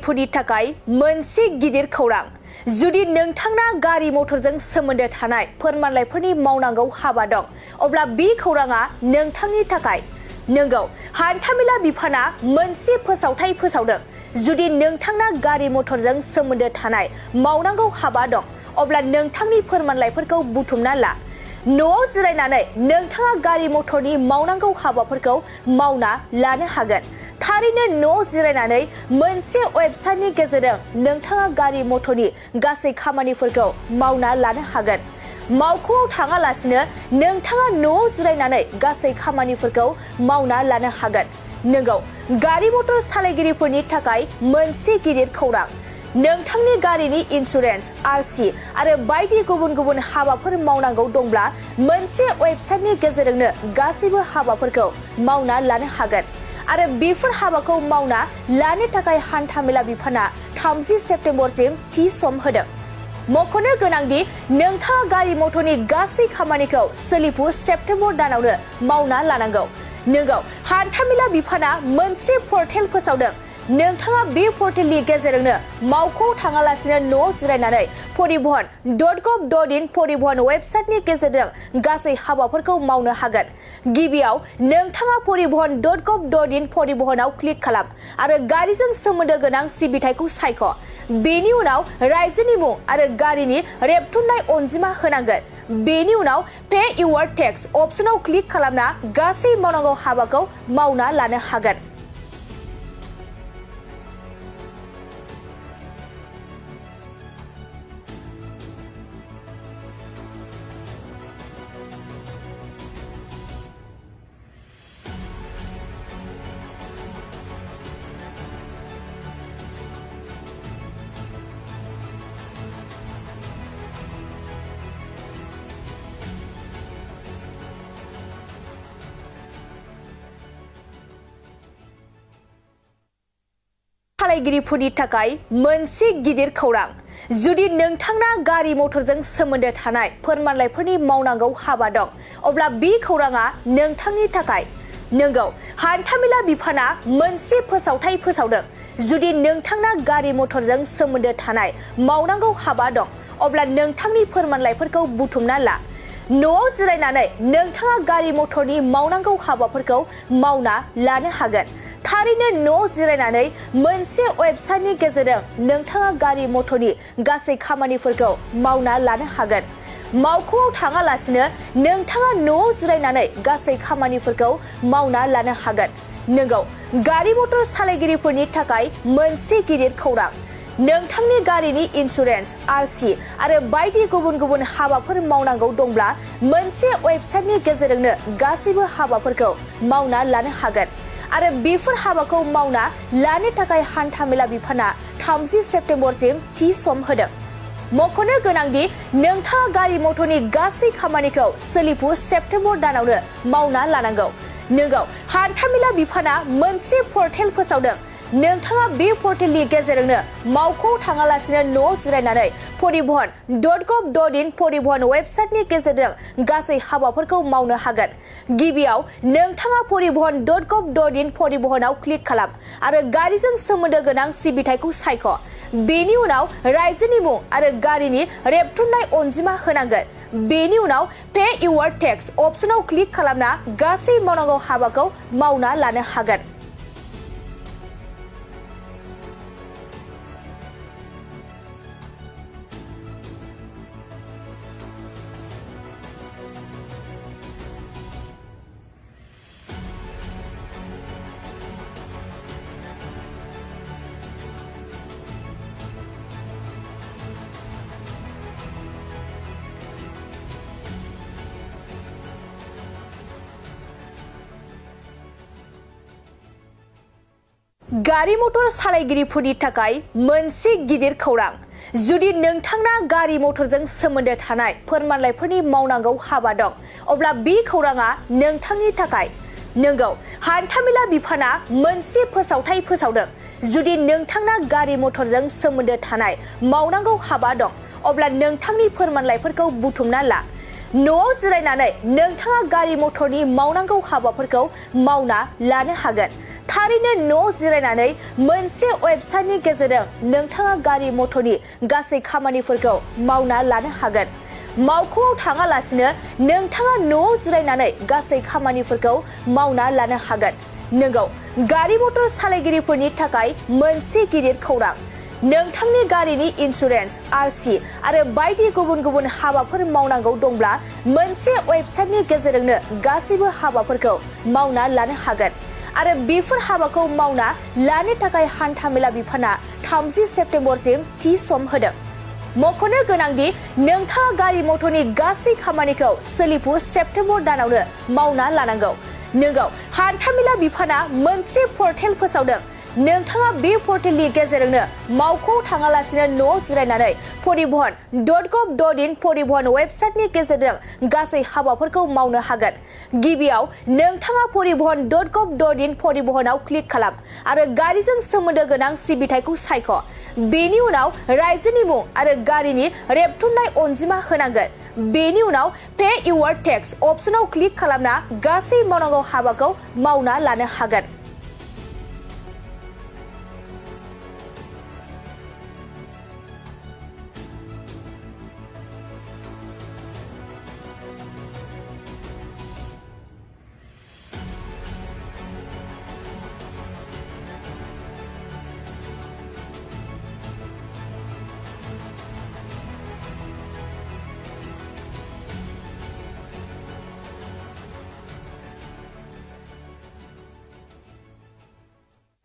सालायगिरिफोरनि थाखाय मोनसे गिदिर खौरां जुदि नोंथांना गारि मटरजों सोमोन्दो थानाय फोरमानलाइफोरनि मावनांगौ हाबा दं अब्ला बे खौराङा नोंथांनि थाखाय नंगौ हान्थामेला बिफाना मोनसे फोसावथाय फोसावदों जुदि नोंथांना गारि मटरजों सोमोन्दो थानाय मावनांगौ हाबा दं अब्ला नोंथांनि फोरमानलाइफोरखौ बुथुमना ला न'आव जिरायनानै नोंथाङा गारि मटरनि मावनांगौ हाबाफोरखौ मावना लानो हागोन थारैनो न'आव जिरायनानै मोनसे वेबसाइटनि गेजेरजों नोंथाङा गारि मटरनि गासै खामानिफोरखौ मावना लानो हागोन मावख'आव थाङालासिनो नोंथाङा न'आव जिरायनानै गासै खामानिफोरखौ मावना लानो हागोन नंगौ गारि मटर सालायगिरिफोरनि थाखाय मोनसे गिदिर खौरां नोंथांनि गारिनि इन्सुरेन्स आरसि आरो बायदि गुबुन गुबुन हाबाफोर मावनांगौ दंब्ला मोनसे वेबसाइटनि गेजेरजोंनो गासैबो हाबाफोरखौ मावना लानो हागोन आरो बेफोर हाबाखौ मावना लानो थाखाय हान्थामेला बिफाना 30 सेप्तेम्बरसिम थि सम होदों मख'नो गोनांदि नोंथाङा गारि मटरनि गासै खामानिखौ सोलिफु सेप्तेम्बर दानावनो मावना लानांगौ नंगौ हान्थामेला बिफाना मोनसे पर्टेल फोसावदों नोंथाङा बे पर्टेलनि गेजेरजोंनो मावख'आव थाङालासिनो न'आव जिरायनानै परिबहन.gov.in परिबहन वेबसाइटनि गेजेरजों गासै हाबाफोरखौ मावनो हागोन गिबियाव नोंथाङा परिबहन.gov.in परिबहनाव क्लिक खालाम आरो गारिजों सोमोन्दो गोनां सिबिथायखौ सायख' बेनि उनाव रायजोनि मुं आरो गारिनि रेबथुमनाय अनजिमा होनांगोन बेनि उनाव पे इउर टेक्स अपसनाव क्लिक खालामना गासै मावनांगौ हाबाखौ मावना लानो हागोन सालायगिरिफोरनि थाखाय मोनसे गिदिर खौरां जुदि नोंथांना गारि मटरजों सोमोन्दो थानाय फोरमानलाइफोरनि मावनांगौ हाबा दं अब्ला बे खौराङा नोंथांनि थाखाय नंगौ हान्थामेला बिफाना मोनसे फोसावथाय फोसावदों जुदि नोंथांना गारि मटरजों सोमोन्दो थानाय मावनांगौ हाबा दं अब्ला नोंथांनि फोरमानलाइफोरखौ बुथुमना ला न'आव जिरायनानै नोंथाङा गारि मटरनि मावनांगौ हाबाफोरखौ मावना लानो हागोन थारैनो न'आव जिरायनानै मोनसे वेबसाइटनि गेजेरजों नोंथाङा गारि मटरनि गासै खामानिफोरखौ मावना लानो हागोन मावख'आव थाङालासिनो नोंथाङा न'आव जिरायनानै गासै खामानिफोरखौ मावना लानो हागोन नंगौ गारि मटर सालायगिरिफोरनि थाखाय मोनसे गिदिर खौरां नोंथांनि गारिनि इन्सुरेन्स आरसि आरो बायदि गुबुन गुबुन हाबाफोर मावनांगौ दंब्ला मोनसे वेबसाइटनि गेजेरजोंनो गासैबो हाबाफोरखौ मावना लानो हागोन आरो बेफोर हाबाखौ मावना लानो थाखाय हान्थामेला बिफाना 30 सेप्तेम्बरसिम थि सम होदों मख'नो गोनांदि नोंथाङा गारि मटरनि गासै खामानिखौ सोलिफु सेप्तेम्बर दानावनो मावना लानांगौ नंगौ हान्थामेला बिफाना मोनसे पर्टेल फोसावदों नोंथाङा बे पर्टेलनि गेजेरजोंनो मावख'आव थाङालासिनो न'आव जिरायनानै परिबहन.gov.in परिबहन वेबसाइटनि गेजेरजों गासै हाबाफोरखौ मावनो हागोन गिबियाव नोंथाङा परिबहन.gov.in परिबहनाव क्लिक खालाम आरो गारिजों सोमोन्दो गोनां सिबिथायखौ सायख' बेनि उनाव रायजोनि मुं आरो गारिनि रेबथुमनाय अनजिमा होनांगोन बेनि उनाव पे इउर टेक्स अपसनाव क्लिक खालामना गासै मावनांगौ हाबाखौ मावना लानो हागोन गारि मटर सालायगिरिफोरनि थाखाय मोनसे गिदिर खौरां जुदि नोंथांना गारि मटरजों सोमोन्दो थानाय फोरमानलाइफोरनि मावनांगौ हाबा दं अब्ला बे खौराङा नोंथांनि थाखाय नंगौ हान्थामेला बिफाना मोनसे फोसावथाय फोसावदों जुदि नोंथांना गारि मटरजों सोमोन्दो थानाय मावनांगौ हाबा दं अब्ला नोंथांनि फोरमानलाइफोरखौ बुथुमना ला न'आव जिरायनानै नोंथाङा गारि मटरनि मावनांगौ हाबाफोरखौ मावना लानो हागोन थारैनो न' जिरायनानै मोनसे वेबसाइटनि गेजेरजों नोंथाङा गारि मटरनि गासै खामानिफोरखौ मावना लानो हागोन। मावख'आव थाङालासिनो नोंथाङा न'आव जिरायनानै गासै खामानिफोरखौ मावना लानो हागोन। नंगौ, गारि मटर सालायगिरिफोरनि थाखाय मोनसे गिदिर खौरां। नोंथांनि गारिनि इन्सुरेन्स, आरसि आरो बायदि गुबुन गुबुन हाबाफोर मावनांगौ दंब्ला मोनसे वेबसाइटनि गेजेरजोंनो गासैबो हाबाफोरखौ मावना लानो हागोन। आरो बेफोर हाबाखौ मावना लानो थाखाय हान्थामेला बिफाना 30 सेप्तेम्बरसिम थि सम होदों। मख'नो गोनांदि नोंथाङा गारि मटरनि गासै खामानिखौ सोलिफु सेप्तेम्बर दानावनो मावना लानांगौ। नोंगौ, हान्थामेला बिफाना मोनसे पर्टेल फोसावदों। नोंथाङा बे पर्टेलनि गेजेरजोंनो मावख'आव थाङालासिनो न'आव जिरायनानै परिबहन.gov.in परिबहन वेबसाइटनि गेजेरजों गासै हाबाफोरखौ मावनो हागोन। गिबियाव नोंथाङा परिबहन.gov.in परिबहनाव क्लिक खालाम आरो गारिजों सोमोन्दो गोनां सिबिथायखौ सायख'। बेनि उनाव रायजोनि मुं आरो गारिनि रेबथुमनाय अनजिमा होनांगोन। बेनि उनाव पे इउर टेक्स अपसनाव क्लिक खालामना गासै मावनांगौ हाबाखौ मावना लानो हागोन।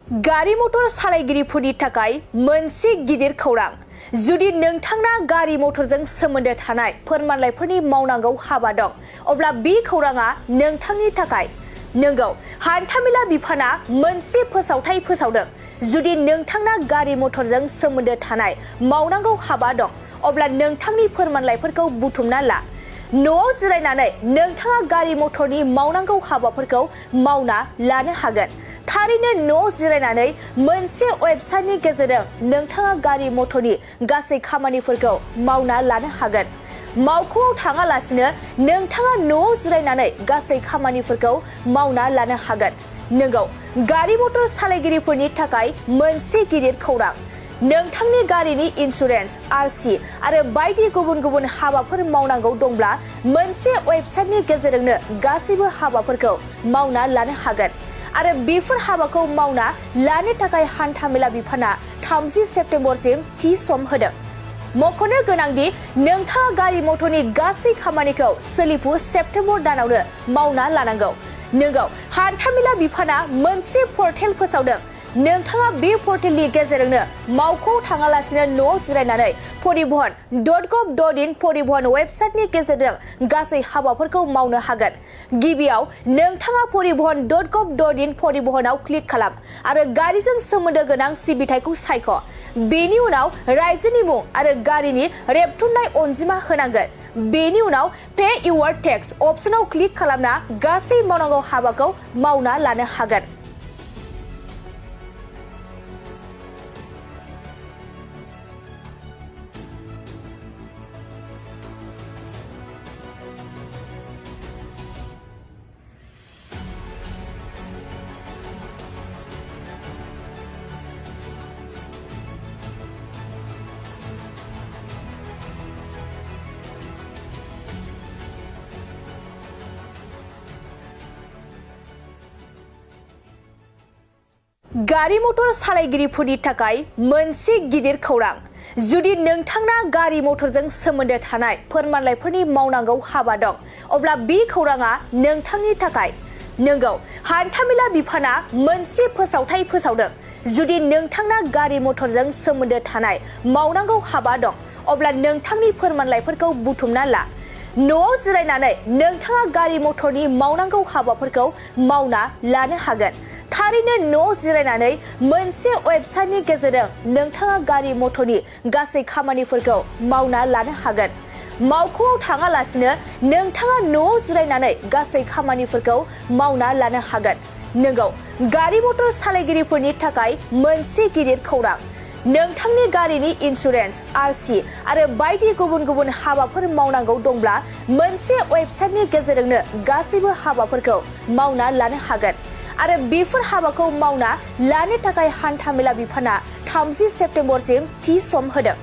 गारि मटर सालायगिरिफोरनि थाखाय मोनसे गिदिर खौरां। जुदि नोंथांना गारि मटरजों सोमोन्दो थानाय फोरमानलाइफोरनि मावनांगौ हाबा दं, अब्ला बे खौराङा नोंथांनि थाखाय। नंगौ, हान्थामेला बिफाना मोनसे फोसावथाय फोसावदों। जुदि नोंथांना गारि मटरजों सोमोन्दो थानाय मावनांगौ हाबा दं, अब्ला नोंथांनि फोरमानलाइफोरखौ बुथुमना ला। न'आव जिरायनानै नोंथाङा गारि मटरनि मावनांगौ हाबाफोरखौ मावना लानो हागोन। थारैनो न' जिरायनानै मोनसे वेबसाइटनि गेजेरजों नोंथाङा गारि मटरनि गासै खामानिफोरखौ मावना लानो हागोन। मावख'आव थाङालासिनो नोंथाङा न'आव जिरायनानै गासै खामानिफोरखौ मावना लानो हागोन। नंगौ, गारि मटर सालायगिरिफोरनि थाखाय मोनसे गिदिर खौरां। नोंथांनि गारिनि इन्सुरेन्स, आरसि आरो बायदि गुबुन गुबुन हाबाफोर मावनांगौ दंब्ला मोनसे वेबसाइटनि गेजेरजोंनो गासैबो हाबाफोरखौ मावना लानो हागोन। आरो बेफोर हाबाखौ मावना लानो थाखाय हान्थामेला बिफाना 30 सेप्तेम्बरसिम थि सम होदों। मख'नो गोनांदि नोंथाङा गारि मटरनि गासै खामानिखौ सोलिफु सेप्तेम्बर दानावनो मावना लानांगौ। नोंगौ, हान्थामेला बिफाना मोनसे पर्टेल फोसावदों। नोंथाङा बे पर्टेलनि गेजेरजोंनो मावख'आव थाङालासिनो न'आव जिरायनानै परिबहन.gov.in परिबहन वेबसाइटनि गेजेरजों गासै हाबाफोरखौ मावनो हागोन। गिबियाव नोंथाङा परिबहन.gov.in परिबहनाव क्लिक खालाम आरो गारिजों सोमोन्दो गोनां सिबिथायखौ सायख'। बेनि उनाव रायजोनि मुं आरो गारिनि रेबथुमनाय अनजिमा होनांगोन। बेनि उनाव पे इउर टेक्स अपसनाव क्लिक खालामना गासै मावनांगौ हाबाखौ मावना लानो हागोन। गारि मटर सालायगिरिफोरनि थाखाय मोनसे गिदिर खौरां। जुदि नोंथांना गारि मटरजों सोमोन्दो थानाय फोरमानलाइफोरनि मावनांगौ हाबा दं, अब्ला बे खौराङा नोंथांनि थाखाय। नंगौ, हान्थामेला बिफाना मोनसे फोसावथाय फोसावदों। जुदि नोंथांना गारि मटरजों सोमोन्दो थानाय मावनांगौ हाबा दं, अब्ला नोंथांनि फोरमानलाइफोरखौ बुथुमना ला। न'आव जिरायनानै नोंथाङा गारि मटरनि मावनांगौ हाबाफोरखौ मावना लानो हागोन। थारैनो न' जिरायनानै मोनसे वेबसाइटनि गेजेरजों नोंथाङा गारि मटरनि गासै खामानिफोरखौ मावना लानो हागोन। मावख'आव थाङालासिनो नोंथाङा न'आव जिरायनानै गासै खामानिफोरखौ मावना लानो हागोन। नंगौ, गारि मटर सालायगिरिफोरनि थाखाय मोनसे गिदिर खौरां। नोंथांनि गारिनि इन्सुरेन्स, आरसि आरो बायदि गुबुन गुबुन हाबाफोर मावनांगौ दंब्ला मोनसे वेबसाइटनि गेजेरजोंनो गासैबो हाबाफोरखौ मावना लानो हागोन। आरो बेफोर हाबाखौ मावना लानो थाखाय हान्थामेला बिफाना 30 सेप्तेम्बरसिम थि सम होदों।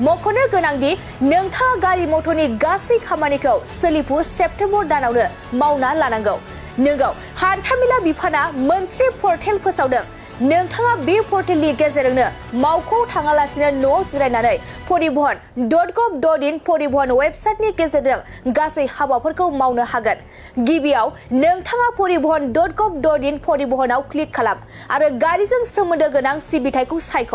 मख'नो गोनांदि नोंथाङा गारि मटरनि गासै खामानिखौ सोलिफु सेप्तेम्बर दानावनो मावना लानांगौ। नोंगौ, हान्थामेला बिफाना मोनसे पर्टेल फोसावदों। नोंथाङा बे पर्टेलनि गेजेरजोंनो मावख'आव थाङालासिनो न'आव जिरायनानै परिबहन.gov.in परिबहन वेबसाइटनि गेजेरजों गासै हाबाफोरखौ मावनो हागोन। गिबियाव नोंथाङा परिबहन.gov.in परिबहनाव क्लिक खालाम आरो गारिजों सोमोन्दो गोनां सिबिथायखौ सायख'।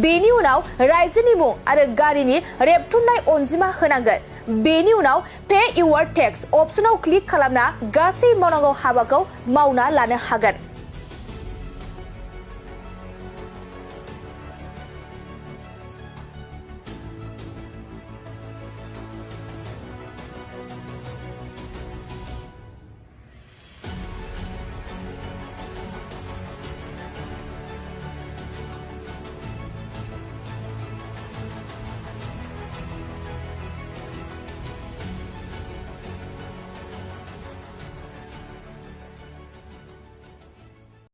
बेनि उनाव रायजोनि मुं आरो गारिनि रेबथुमनाय अनजिमा होनांगोन। बेनि उनाव पे इउर टेक्स अपसनाव क्लिक खालामना गासै मावनांगौ हाबाखौ मावना लानो हागोन।